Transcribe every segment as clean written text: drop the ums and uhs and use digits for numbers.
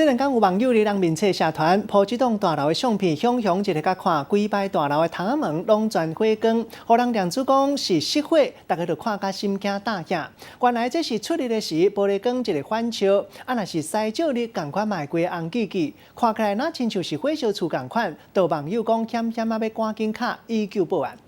這兩工有網友佇人面冊社團 po 這棟大樓的相片，雄雄一个共看，規排大樓的窗仔門攏全火光，予人認出講是失火，大家就看甲心驚膽驚。原來這是出日的時玻璃光一个反照，啊若是西照日仝款嘛會規个紅記記，看起來若親像是火燒厝仝款，就網友講險險仔欲趕緊敲119報案。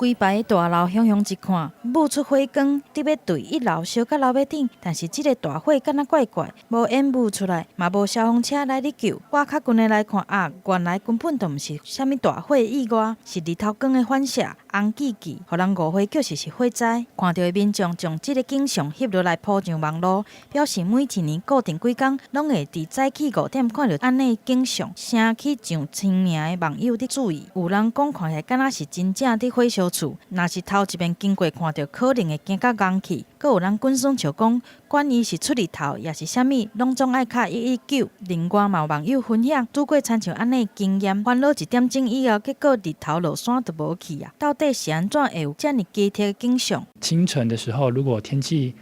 規排大樓雄雄一看，冒出火光，佇欲對一樓燒到樓尾頂，但是這个大火敢若怪怪，無煙霧出來，嘛無消防車來咧救。倚較近的來看啊，原來根本就毋是啥物大火意外，是日頭光的反射，紅記記，予人誤會叫是火災。看著的民眾將這个景象翕落來 po 上網路，表示每一年固定幾工，攏會佇早起5點看著按呢景象，聲起上千名的網友佇注意。有人講看起來敢若是真正佇火燒厝，若是頭一遍經過看著，可能會驚甲戇去。閣有人滾耍笑講，管伊是出日頭，抑是啥物，攏總愛敲119。另外嘛有網友分享，拄過親像按呢經驗，煩惱一點鐘以後，結果日頭落山就無去啊！到底是按怎會有遮爾奇特的景象？清晨的時候，如果天氣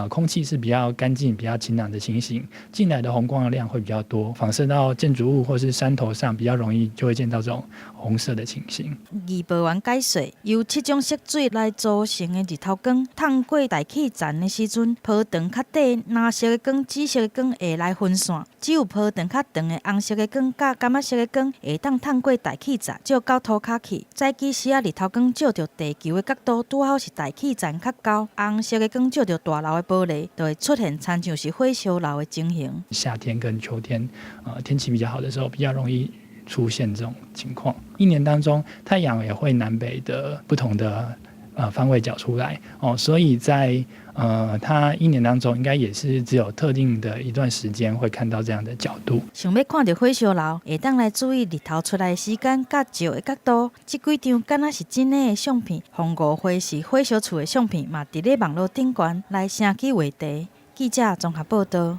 空氣是比較乾淨、比較晴朗的情形，進來的紅光的量會比較多，反射到建築物或是山頭上，比較容易就會見到這種紅色的情形。預報員解說，由七種色水來組成的日頭光，透過大氣層的時陣，波長較短藍色的光、紫色的光會來分散，只有波長較長的紅色的光佮柑仔色的光會當透過大氣層照到塗跤去。早起時仔日頭光照著地球的角度，拄好是大氣層較高，紅色的光照著大樓的玻璃，就會出現親像是火燒樓的情形。夏天跟秋天，天氣比較好的時候，比較容易出現這種情況。一年當中，太陽也會南北的不同的方位角出來哦，所以在它一年當中應該也是只有特定的一段時間會看到這樣的角度。想欲看著火燒樓，會當來注意日頭出來的時間佮照的角度。這幾張敢若是真的相片，予人誤會是火燒厝的相片，嘛佇咧網路頂懸來掀起話題。記者綜合報道。